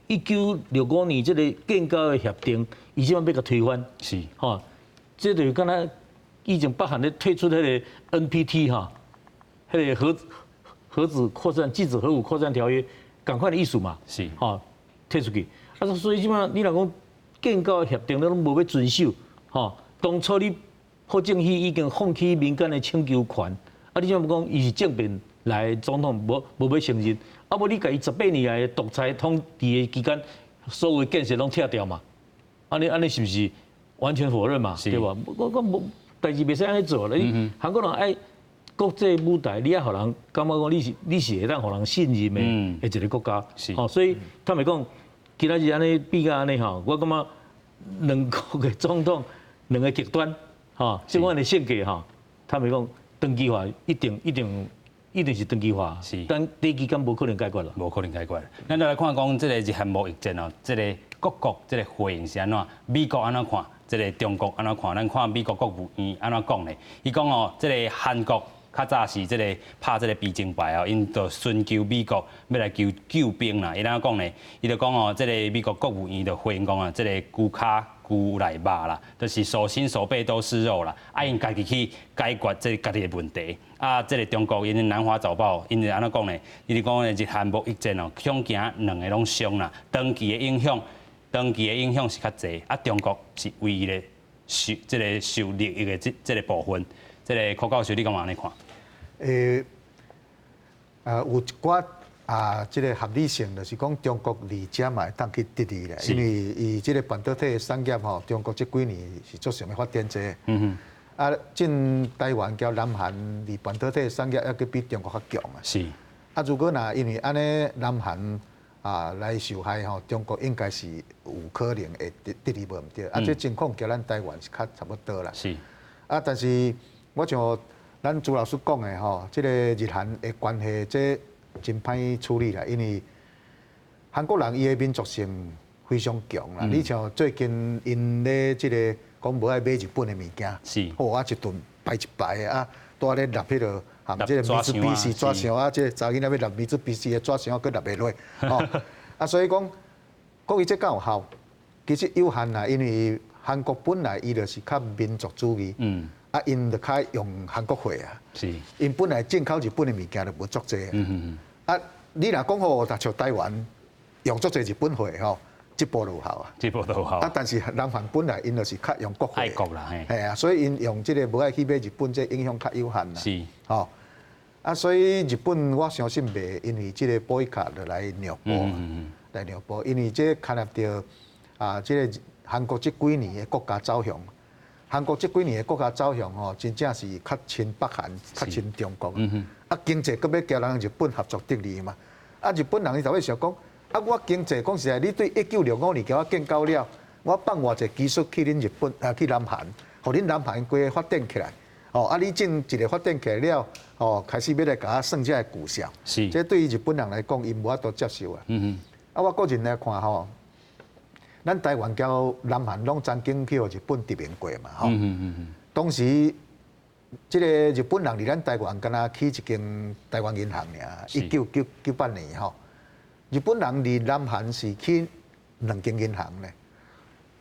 1965年這個建交的協定，伊這擺欲共推翻，吼，這就是敢若以前北韓咧退出彼個 NPT 吼，彼個核子擴散禁止核武擴散條約，仝款的意思嘛，吼，退出去，啊，所以這擺你若講建交的協定，你攏無欲遵守，吼，當初你朴正熙已經放棄民間的請求權，啊！你這麼講，伊是政變來總統，無欲承認，啊無你共伊18年來獨裁統治的期間，所有的建設攏拆掉嘛？按呢是毋是完全否認嘛？對無？我無代誌袂使按呢做，你韓國人愛國際舞台，你愛予人感覺講你是會當予人信任的一個國家，吼，所以坦白講，今仔日按呢變甲按呢吼，我感覺兩國的總統兩個極端。吼，這款的性格吼，坦白講，長期化一定一定一定是長期化，但短期間無可能解決啦。無可能解決。咱來看講這個日韓貿易戰哦，這個各國這個回應是按怎？美國按怎看？這個中國按怎看？咱看美國國務院按怎講咧？伊講哦，這個韓國較早是這個拍這個悲情牌哦，𪜶就尋求美國欲來求救兵啦。伊按怎講咧？伊就講哦，這個美國國務院就回應講啊，這個龜跤龜內肉啦，就是手心手背都是肉啦，啊，𪜶家己去解決這個家己的問題。啊，這個中國𪜶南華早報，𪜶就按怎講咧？伊就講咧，日韓貿易戰哦，恐驚兩個攏傷啦，長期的影響是較濟。啊，中國是唯一的受這個受利益的這個部分。這個柯教授，你敢按呢看？有一寡啊，這個合理性就是講中國佇遮嘛會當去得利咧，因為伊這個半導體的產業吼，中國這幾年是足想欲發展這個。啊，進台灣佮南韓佇半導體的產業猶閣比中國較強啊。啊，如果若因為按呢南韓啊來受害吼，中國應該是有可能會得利無毋對。啊，這情況佮咱台灣是較差不多啦。啊，但是我像咱朱老師講的吼，這個日韓的關係這真歹處理啦，因為韓國人伊的民族性非非常強啦。你像最近𪜶咧這个講無愛買日本的物件，好啊，一頓排一排啊，拄咧立彼个含這个米茲比斯紙箱啊，這个查某囡仔欲立米茲比斯的紙箱，閣立袂落，吼啊，所以講講伊這敢有效？其實有限啦，因為韓國本來伊就是較民族主義，啊，𪜶就較用韓國貨啊，𪜶本來進口日本的物件就無足濟，啊，你若講好，若像台灣用足濟日本貨吼，這步就有效啊，這步就有效。啊，但是南韓本來𪜶就是較用國貨，愛國啦，嘿，係啊，所以𪜶用這个無愛去買日本，這影響較有限啦，吼，啊，所以日本我相信袂因為這个波卡就來讓步，來讓步，因為這牽涉著啊，這个韓國這幾年的國家走向，韓國這幾年的國家走向吼，真正是較親北韓，較親中國。啊，經濟閣欲共人日本合作得利嘛。啊，日本人伊就會想講，啊，我經濟講實在，你對1965年共我建交了，我放偌濟技術去恁日本啊，去南韓，予恁南韓規个發展起來。哦，啊，你種一个發展起來了，哦，開始欲來共我算這个股票。這對於日本人來講，𪜶無法度接受啊。啊，我個人來看吼，咱台灣佮南韓攏曾經去予日本殖民過嘛，吼。當時，這个日本人佇咱台灣敢若起一間台灣銀行爾，1998年吼。日本人佇南韓是起兩間銀行咧，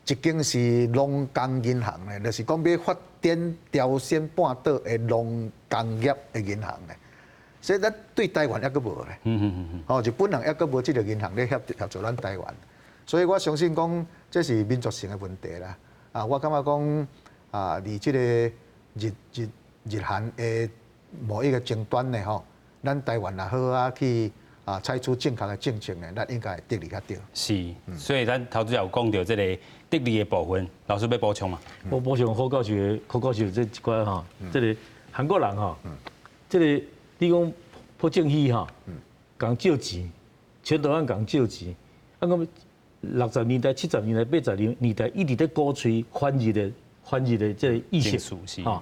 一間是農工銀行咧，就是講欲發展朝鮮半島的農工業的銀行咧。所以咱對台灣猶閣無咧。吼，日本人猶閣無這个銀行咧協協助咱台灣。所以我相信講這是民族性的問題啦。啊，我感覺講啊，佇這个日日日韓的貿易的爭端呢吼，咱台灣若好啊去啊採取正確的政策呢，咱應該會得利較著。是，所以咱頭拄有講著這个得利的部分，老師欲補充嗎？我補充柯教授的柯教授這一塊吼，這个韓國人吼，這个你講朴正熙吼，共借錢，全斗煥共借錢，啊講60年代、70年代、80年代一直咧鼓吹反日的這个意識，吼。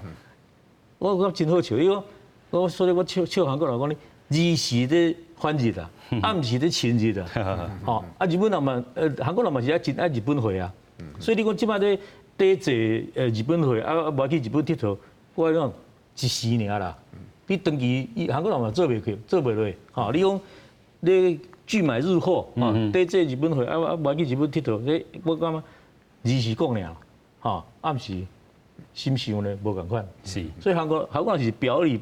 我感覺真好笑，伊講我所以我笑笑韓國人講你，二是咧反日啊，啊毋是咧親日啊，吼啊日本人嘛，韓國人嘛是愛真愛日本貨啊，所以你講這擺咧抵制日本貨，啊無愛去日本𨑨迌，我講一時爾啦，你長期韓國人嘛做袂去，做袂落，吼你講你拒買日貨，抵制日本貨，啊啊無愛去日本𨑨迌，這我感覺字是講爾，吼啊毋是心想呢無仝款，所以韓國人是表裡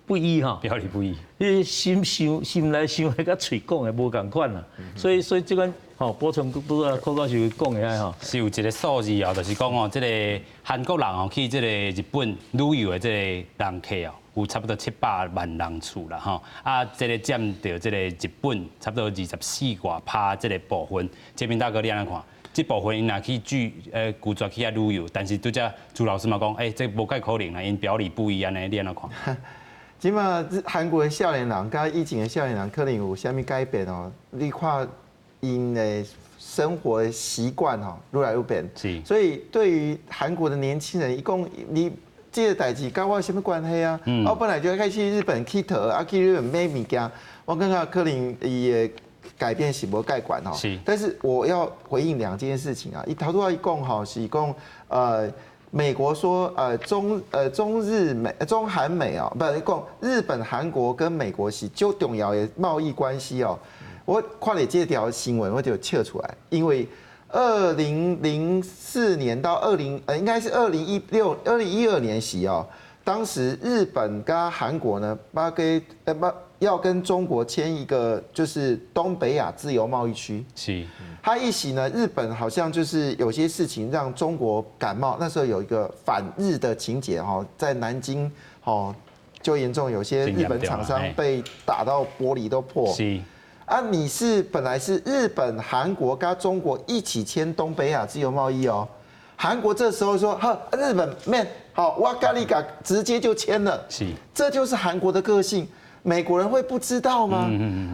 不一哈，表裡不一，你心想心內想的佮喙講的無仝款啦，所以這款吼補充拄仔柯教授講的遐吼，是有一个數字哦，就是講哦，這个韓國人哦去這个日本旅遊的這个人客哦，有差不多700萬人次啦吼，啊，這个佔著這个日本差不多24外趴這个部分。這邊大哥你按怎看？這部分𪜶若去拒絕去遐旅遊，但是拄才朱老師嘛講，欸，這無蓋可能啦，𪜶表裡不一按呢，你按怎看？這馬韓國的少年人佮以前的少年人可能有啥物改變哦？你看𪜶的生活習慣吼，愈來愈變。所以對於韓國的年輕人，伊講你這個代誌佮我有啥物關係啊？我本來就愛去日本𨑨迌，啊去日本買物件，我感覺可能伊的改變是無蓋懸吼。但是我要回應兩件事情啊，伊頭拄仔伊講吼是講美國說，中日美、中韓美哦，不是講日本、韓國跟美國是足重要的貿易關係哦。我看了這條新聞，我就笑出來，因為2004年到二零應該是2016、2012年時哦，當時日本跟韓國呢，巴給不要跟中國簽一個就是東北亞自由貿易區。他一起呢，日本好像就是有些事情讓中國感冒，那時候有一個反日的情節哈，在南京哦就嚴重，有些日本廠商被打到玻璃都破。啊，你是本來是日本、韓國跟中國一起簽東北亞自由貿易哦，韓國這時候說，呵，日本免，好，我共你共直接就簽了。這就是韓國的個性，美國人會不知道嗎？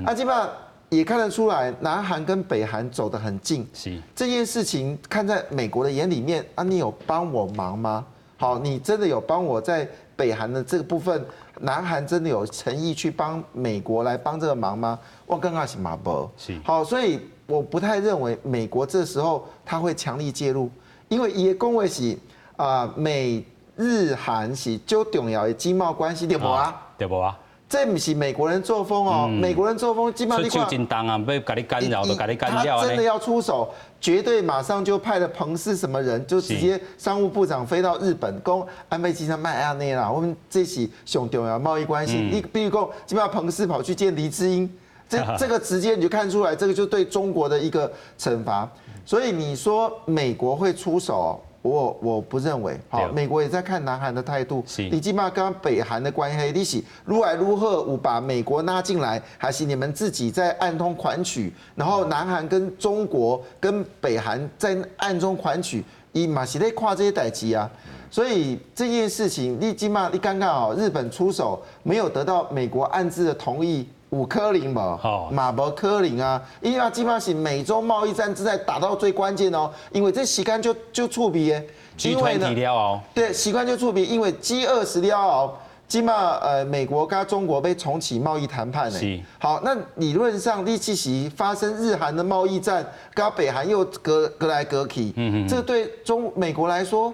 啊，基本上也看得出來，南韓跟北韓走得很近。這件事情看在美國的眼裡面，啊，你有幫我忙嗎？好，你真的有幫我在北韓的這個部分，南韓真的有誠意去幫美國來幫這個忙嗎？我感覺是嘛無。好，所以我不太認為美國這時候他會強力介入，因為伊的講話是啊，美日韓是最重要的經貿關係，對無啊？對無啊？這毋是美國人作風哦，美國人作風基本上出手真重啊，欲共你干擾就共你干擾。他真的要出手，絕對馬上就派了彭斯什麼人，就直接商務部長飛到日本，講安倍晉三莫按呢啦，我們這是上重要貿易關係。你比如講，基本上彭斯跑去見黎智英，這個直接你就看出來，這個就對中國的一個懲罰。所以你說美國會出手？我不認為，好，美國也在看南韓的態度。你起碼跟北韓的關係，你是愈來愈好，有把美國拉進來，還是你們自己在暗通款曲？然後南韓跟中國跟北韓在暗中款曲，伊嘛是咧看這些代誌啊。所以這件事情，你起碼你剛剛哦，日本出手沒有得到美國暗自的同意。有可能無？嘛無可能啊！因為這擺是美中貿易戰正在打到最關鍵哦，因為這時間就趣味的，因為呢，對，時間就趣味，因為 G20了後，這擺美國跟中國欲重啟貿易談判呢。好，那理論上你這時發生日韓的貿易戰，跟北韓又隔隔來隔去，這對中美國來說，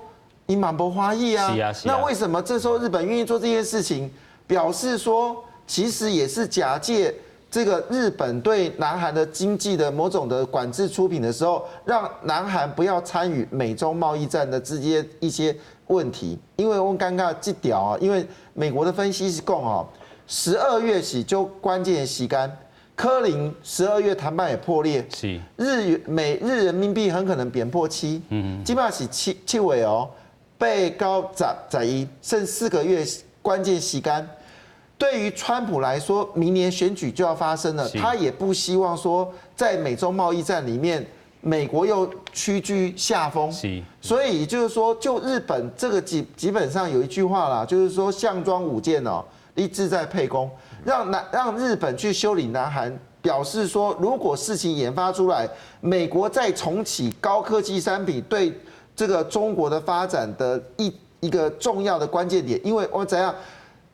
伊嘛無歡喜啊。是啊，是啊。那為什麼這時候日本願意做這件事情？表示說，其實也是假借這個日本對南韓的經濟的某種的管制出品的時候，讓南韓不要參與美中貿易戰的這些一些問題。因為我感覺這條啊，因為美國的分析是講哦，十二月是就關鍵時間，可能十二月談判也破裂，日美日人民幣很可能貶破七，基本上是7七尾哦，八九十十一，剩4個月關鍵時間。對於川普來說，明年選舉就要發生了，他也不希望說在美中貿易戰裡面，美國又屈居下風。所以就是說，就日本這個基本上有一句話啦，就是說項莊舞劍哦，你志在沛公，讓日本去修理南韓，表示說，如果事情研發出來，美國再重啟高科技產品對這個中國的發展的一個重要的關鍵點，因為我怎樣？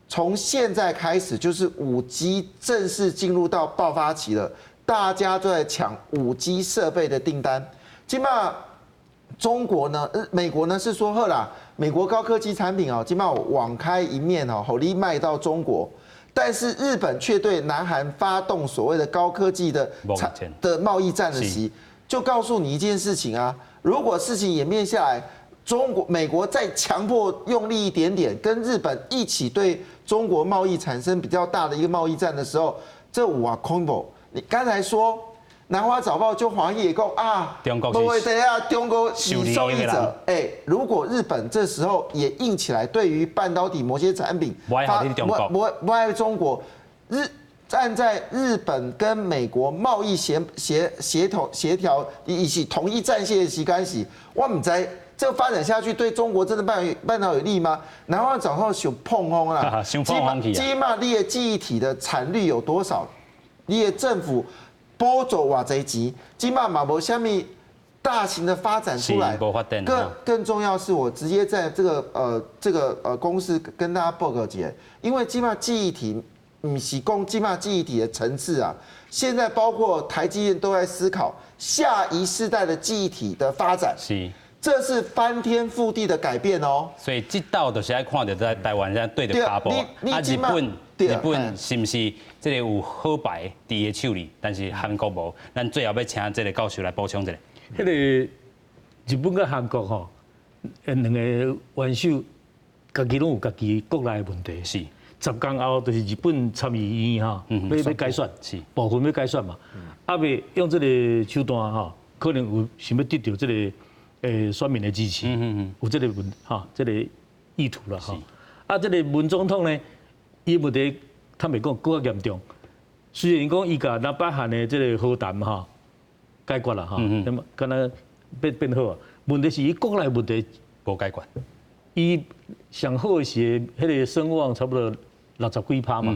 從現在開始，就是5G 正式進入到爆發期了，大家都在搶5G 設備的訂單。這擺中國呢，美國呢是說好啦，美國高科技產品哦，這擺網開一面哦，予你賣到中國，但是日本卻對南韓發動所謂的高科技的貿易戰的時，就告訴你一件事情啊，如果事情演變下來，中國、美國再強迫用力一點點，跟日本一起對中國貿易產生比較大的一個貿易戰的時候，這有偌恐怖。你剛才說南華早報就懷疑講啊，不會等下中國是受益者。哎，如果日本這時候也硬起來，對於半導體某些產品，不愛中國，站在日本跟美國貿易協同協調以及統一戰線的時間是，我毋知。這個發展下去對中國真的半導有利嗎？南華早報就膨風啦，這擺你的記憶體的產率有多少？你的政府補助偌濟錢？這擺嘛無啥物大型的發展出來。更重要是我直接在這個公司跟大家報告一下，因為這擺記憶體毋是講這擺記憶體的層次啊，現在包括台積電都在思考下一世代的記憶體的發展。這是翻天覆地的改變哦。所以這道就是愛看著在台灣這對著跤步。啊，日本是毋是這個有好牌佇伊手裡？但是韓國無。咱最後欲請這個教授來補充一下。彼個日本佮韓國吼，兩個元首，家己攏有家己國內的問題。10工後就是日本參議院吼，欲改選，部分欲改選嘛。啊，欲用這個手段吼，可能有想欲得著這個選民的支持，有這個問吼，這個意圖啦吼。啊，這個文總統呢，伊問題坦白講閣較嚴重。雖然講伊共南北韓的這個和談吼解決啦吼，那麼敢若變好啊。問題是伊國內問題無解決。伊上好的時，彼個聲望差不多60幾趴嘛。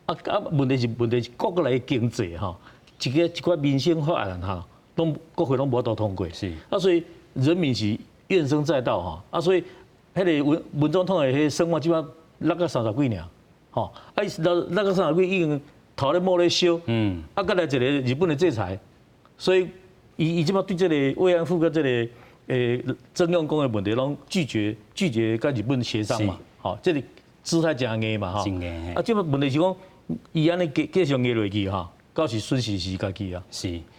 啊，問題是國內經濟吼，一個一寡民生法案吼，攏國會攏無法度通過。啊，所以人民是怨聲載道吼。啊，所以彼個文總統的彼個聲望這擺落到30幾爾，吼，啊，那個啥物已經頭咧毛咧燒，啊，閣來一個日本的制裁，所以伊這擺對這個慰安婦佮這個徵用工的問題，攏拒絕佮日本協商嘛，吼，這個姿態誠硬嘛，吼，啊，這擺問題是講，伊按呢繼續硬落去吼，到時損失是家己啊，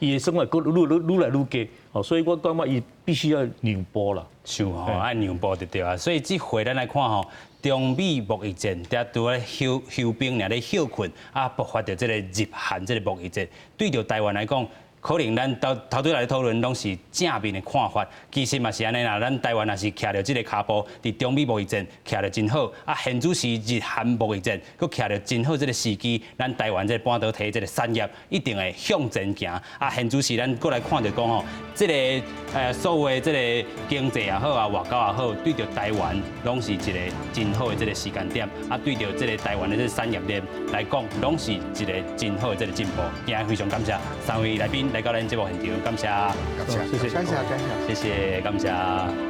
伊的生活閣愈愈來愈低，哦，所以我感覺伊必須要讓步啦，是吼，愛讓步就對啊。所以這回咱來看吼，中美貿易戰，佇拄咧休休兵，爾咧歇睏，啊，爆發著這個日韓這個貿易戰，對著台灣來講，可能咱頭頭拄來討論攏是正面的看法，其實嘛是按呢啦。咱台灣若是徛著這個跤步，佇中美貿易戰徛得真好，啊，現此時日韓貿易戰閣徛著真好這個時機，咱台灣這個半導體這個產業一定會向前行。啊，現此時咱閣來看著講吼，這個所謂這個經濟也好啊，外交也好，對著台灣攏是一個真好的這個時間點。啊，對著這個台灣的這個產業鏈來講，攏是一個真好的這個進步。今日非常感謝三位來賓來到咱節目現場，感謝，感謝，謝謝，感謝，感謝，謝謝，感謝。